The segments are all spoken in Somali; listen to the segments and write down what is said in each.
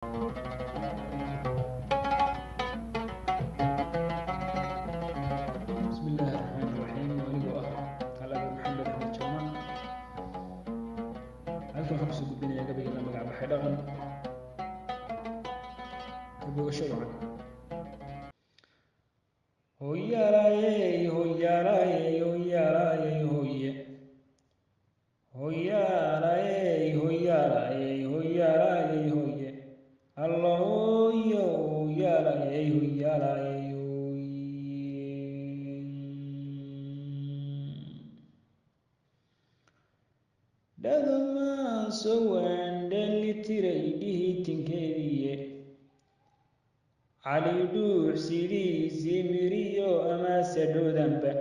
Bismillaahi Raxmaani Raxiim. Anigoo ah Alaab Maxamed Axmed Jaamac, halkan waxaan kusoo gudbinayaa gabayga la magac baxay Dhaqan ka bogasho wacan. Hoyaalaaye, hoyaalaaye, hoyaalaaye, hoye hoyaalaaye, hoyaalaaye, hoyaalaaye, hoye alla hoyo, hoyaalaaye, hoyaalaaye, hoye. Dhadamaan soo waan dheelitiray dhihitinkeediiye, Cali Dhuux sidiisii miriyo amase dhoodanba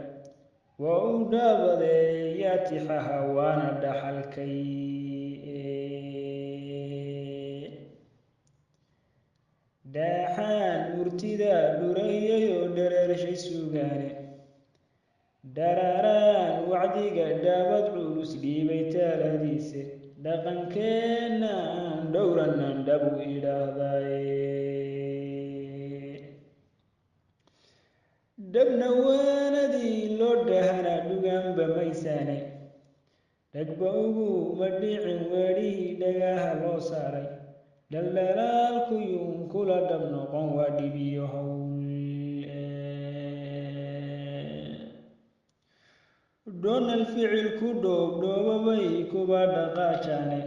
waa u dhaabadeeyaa tixaha, waana dhaxalkay. Dhaaxaan murtida dhurayay oo dhereershay sugaane, dharaaraan wacdiga dhaabad culus dhiibay taaladiise, dhaqankeenna aan dhowranan dhabu idhaahdaaye. Dhabna waanadii loo dhahana dhuganba maysaane, dhagba uguma dhicin weedhihii dhagaha loo saaray, dhaldhalaalkuyuun kula dhab noqon waa dhibiyo hawl. Donald ficil ku dhoobdhoobabay kuba dhaqaajaane,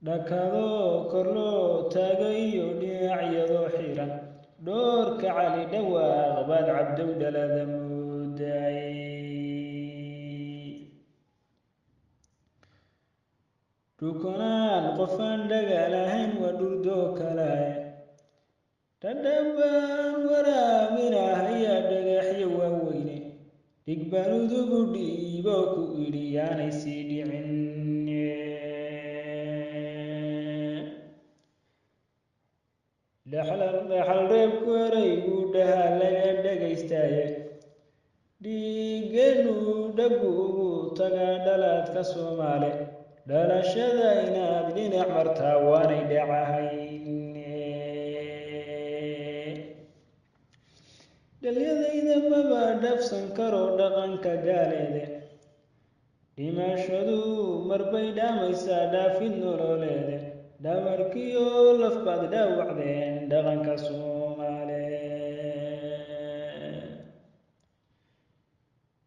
dhakadoo kor loo taago iyo dhinacyadoo xiran, dhoorka Cali dhawaaq baad Cabdow dhalada moodaay. Dhukanaan qofaan dhagaal ahayn waa dhurdoo kalae, dhadhabaan waraabinahayaa dhagaxyo waaweyne, dhigbaan udugu dhiibo ku idhi yaanay sii dhicin. Dhaxal reebku ereygu dhahaa laga dhagaystaaye, dhiigeenu dhagu ugu tagaa dhalaadka Soomaale, dhalashada inaad dhinac martaa waanay dhacahayn. Dhalyadayda maba dhafsan karo dhaqanka gaaleede, dhimashadu marbay dhaamaysaa dhaafid nololeede, dhabarkiyo laf baad dhaawacdeen dhaqanka Soomaale.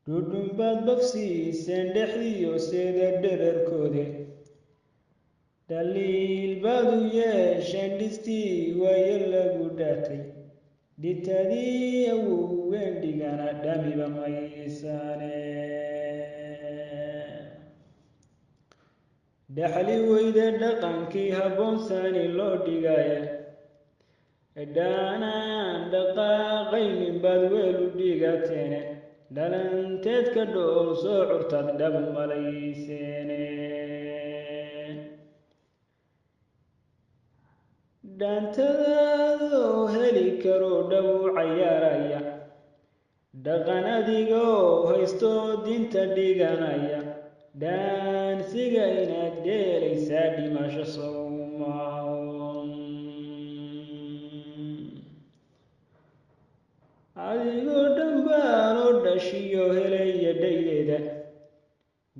Dhudhunbaad bafsiiseen dhexdiyo seeda dherarkoode, dhaliil baad u yeesheen dhistii waayo lagu dhaatay, dhitadii awoween dhigana dhamiba maysaane. Dhaxli weyde dhaqankii habboon saani loo dhigaya, dhaanaan dhaqaaqaynin baad weelu dhigateene, dhalanteedka dhool soo curtaad dhabu malayseene. Dhaantadaadoo heli karo dhabu cayaaraya, dhaqan adigoo haysto diinta dhiganaya, dhaansiga inaad dheelaysaa dhimasho sowmaon. Adigoo dhanbaaloo dhashiyo helaya dhaydeeda,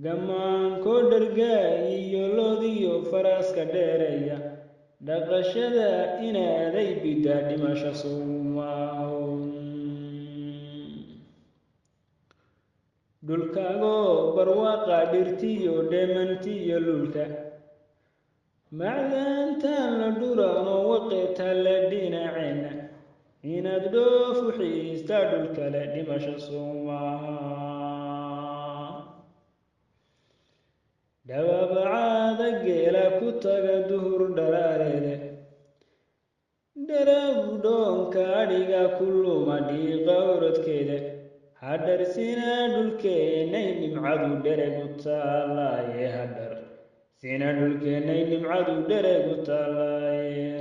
gammaankoo dhargaa iyo loodiyo faraska dheereeya, dhaqashada inaaday bidaa dhimasho sowmaon. Dhulkaagoo barwaaqa dhirtiyo dheemantiyo lulka, macdaantaan la dhuranoo waqeeta la dhinaceenna, inaad dhoof u xiistaa dhul kale dhimasho sowmaha. Dhababacaada geela ku taga duhur dharaareede, dharabdhoonka adhiga ku luma dhiiqa orodkeeda, hadharsina dhulkeennay nimcadu dheregu taalaaye, hadhar sina dhulkeennay nimcadu dheregu taalaaye.